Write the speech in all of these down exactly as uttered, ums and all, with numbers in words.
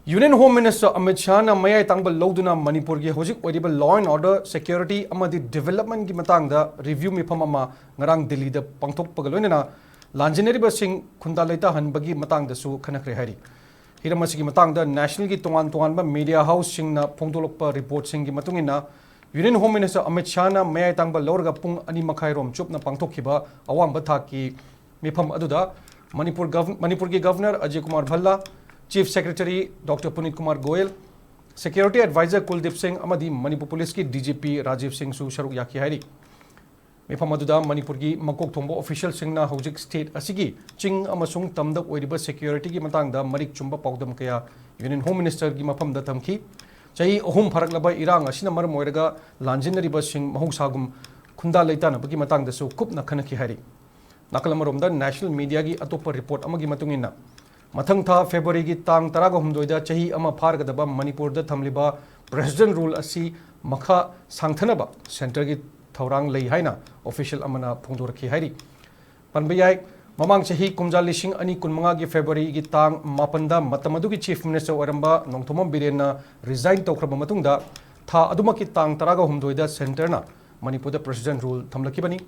Union Home Minister Amit Shahꯅ ꯃꯌꯥꯏ ꯇꯥꯡꯕ ꯂꯧꯗꯨꯅ ꯃꯅꯤꯄꯨꯔꯒꯤ ꯍꯧꯖꯤꯛ ꯑꯣꯏꯔꯤꯕ law and order, security ꯑꯃꯗꯤ developmentꯀꯤ ꯃꯇꯥꯡꯗ review ꯃꯤꯐꯝ ꯑꯃ ꯉꯔꯥꯡ ꯗꯤꯜꯂꯤꯗ ꯄꯥꯡꯊꯣꯛꯄꯒ ꯂꯣꯏꯅꯅ ꯂꯥꯟꯖꯦꯟꯅꯔꯤꯕꯁꯤꯡ ꯈꯨꯟꯗꯥ ꯂꯩꯇꯥꯍꯟꯕꯒꯤ ꯃꯇꯥꯡꯗꯁꯨ ꯈꯟꯅꯈ꯭ꯔꯦ ꯍꯥꯏꯔꯤ꯫ ꯍꯤꯔꯝ ꯑꯁꯤꯒꯤ ꯃꯇꯥꯡꯗ nationalꯒꯤ ꯇꯣꯉꯥꯟ ꯇꯣꯉꯥꯟꯕ media houseꯁꯤꯡꯅ ꯐꯣꯡꯗꯣꯛꯂꯛꯄ reportꯁꯤꯡꯒꯤ ꯃꯇꯨꯡ ꯏꯟꯅ, Union Home Minister Amit Shahꯅ ꯃꯌꯥꯏ ꯇꯥꯡꯕ ꯂꯧꯔꯒ ꯄꯨꯡ ꯑꯅꯤ ꯃꯈꯥꯏꯔꯣꯝ ꯆꯨꯞꯅ ꯄꯥꯡꯊꯣꯛꯈꯤꯕ ꯑꯋꯥꯡꯕ ꯊꯥꯛꯀꯤ ꯃꯤꯐꯝ ꯑꯗꯨꯗ ꯃꯅꯤꯄꯨꯔ ꯒꯚ-, ꯃꯅꯤꯄꯨꯔꯒꯤ Governor Ajay Kumar ꯚꯜꯂꯥ, Chief Secretary Doctor ꯄꯨꯅꯤꯠ Kumar Goyal, Security Advisor ꯀꯨꯜꯗꯤꯞ ꯁꯤꯡ ꯑꯃꯗꯤ ꯃꯅꯤꯄꯨꯔ ꯄꯨꯂꯤꯁꯀꯤ D G P ꯔꯥꯖꯤꯕ ꯁꯤꯡꯁꯨ ꯁꯔꯨꯛ ꯌꯥꯈꯤ ꯍꯥꯏꯔꯤ꯫ ꯃꯤꯐꯝ ꯑꯗꯨꯗ ꯃꯅꯤꯄꯨꯔꯒꯤ ꯃꯀꯣꯛ ꯊꯣꯡꯕ officialꯁꯤꯡꯅ ꯍꯧꯖꯤꯛ state ꯑꯁꯤꯒꯤ ꯆꯤꯡ ꯑꯃꯁꯨꯡ ꯇꯝꯗ ꯑꯣꯏꯔꯤꯕ securityꯒꯤ ꯃꯇꯥꯡꯗ ꯃꯔꯤꯛ ꯆꯨꯝꯕ ꯄꯥꯎꯗꯝ ꯀꯌꯥ Union Home Ministerꯒꯤ ꯃꯐꯝꯗ ꯊꯝꯈꯤ꯫ ꯆꯍꯤ ꯑꯍꯨꯝ ꯐꯥꯔꯛꯂꯕ ꯏꯔꯥꯡ ꯑꯁꯤꯅ ꯃꯔꯝ ꯑꯣꯏꯔꯒ ꯂꯥꯟꯖꯦꯟꯅꯔꯤꯕꯁꯤꯡ ꯃꯍꯧꯁꯥꯒꯨꯝ ꯈꯨꯟꯗꯥ ꯂꯩꯇꯥꯅꯕꯒꯤ ꯃꯇꯥꯡꯗꯁꯨ ꯀꯨꯞꯅ ꯈꯟꯅꯈꯤ ꯍꯥꯏꯔꯤ꯫ ꯅꯥꯀꯜ ꯑꯃꯔꯣꯝꯗ national mediaꯒꯤ ꯑꯇꯣꯞꯄ report ꯑꯃꯒꯤ ꯃꯇꯨꯡ ꯏꯟꯅ, ꯃꯊꯪ ꯊꯥ Februaryꯒꯤ ꯇꯥꯡ ꯇꯔꯥꯍꯨꯝꯗꯣꯏꯗ ꯆꯍꯤ ꯑꯃ ꯐꯥꯔꯒꯗꯕ ꯃꯅꯤꯄꯨꯔꯗ ꯊꯝꯂꯤꯕ President Rule ꯑꯁꯤ ꯃꯈꯥ ꯁꯥꯡꯊꯅꯕ centreꯒꯤ ꯊꯧꯔꯥꯡ ꯂꯩ ꯍꯥꯏꯅ official ꯑꯃꯅ ꯐꯣꯡꯗꯣꯔꯛꯈꯤ ꯍꯥꯏꯔꯤ꯫ ꯄꯟꯕ ꯌꯥꯏ, ꯃꯃꯥꯡ ꯆꯍꯤ ꯀꯨꯝꯖꯥ ꯂꯤꯁꯤꯡ ꯑꯅꯤ ꯀꯨꯟꯃꯉꯥꯒꯤ Februaryꯒꯤ ꯇꯥꯡ ꯃꯥꯄꯟꯗ ꯃꯇꯝ ꯑꯗꯨꯒꯤ Chief Minister ꯑꯣꯏꯔꯝꯕ ꯅꯣꯡꯊꯣꯝꯕꯝ ꯕꯤꯔꯦꯟꯅ resign ꯇꯧꯈ꯭ꯔꯕ ꯃꯇꯨꯡꯗ, ꯊꯥ ꯑꯗꯨꯃꯛꯀꯤ ꯇꯥꯡ ꯇꯔꯥꯒ ꯍꯨꯝꯗꯣꯏꯗ centreꯅ ꯃꯅꯤꯄꯨꯔꯗ President Rule ꯊꯝꯂꯛꯈꯤꯕꯅꯤ꯫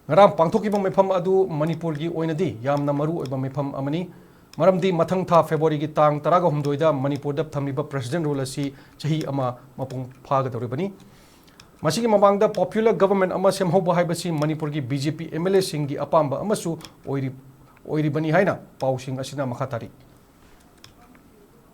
ꯉꯔꯥꯡ ꯄꯥꯡꯊꯣꯛꯈꯤꯕ ꯃꯤꯐꯝ ꯑꯗꯨ ꯃꯅꯤꯄꯨꯔꯒꯤ ꯑꯣꯏꯅꯗꯤ ꯌꯥꯝꯅ ꯃꯔꯨ ꯑꯣꯏꯕ ꯃꯤꯐꯝ ꯑꯃꯅꯤ, ꯃꯔꯝꯗꯤ ꯃꯊꯪ ꯊꯥ Februaryꯒꯤ ꯇꯥꯡ ꯇꯔꯥꯒ ꯍꯨꯝꯗꯣꯏꯗ ꯃꯅꯤꯄꯨꯔꯗ ꯊꯝꯂꯤꯕ President Rule ꯑꯁꯤ ꯆꯍꯤ ꯑꯃ ꯃꯄꯨꯡ ꯐꯥꯒꯗꯧꯔꯤꯕꯅꯤ꯫ ꯃꯁꯤꯒꯤ ꯃꯃꯥꯡꯗ popular government ꯑꯃ ꯁꯦꯝꯍꯧꯕ ꯍꯥꯏꯕꯁꯤ ꯃꯅꯤꯄꯨꯔꯒꯤ B J P M L Aꯁꯤꯡꯒꯤ ꯑꯄꯥꯝꯕ ꯑꯃꯁꯨ ꯑꯣꯏꯔꯤ-, ꯑꯣꯏꯔꯤꯕꯅꯤ ꯍꯥꯏꯅ ꯄꯥꯎꯁꯤꯡ ꯑꯁꯤꯅ ꯃꯈꯥ ꯇꯥꯔꯤ꯫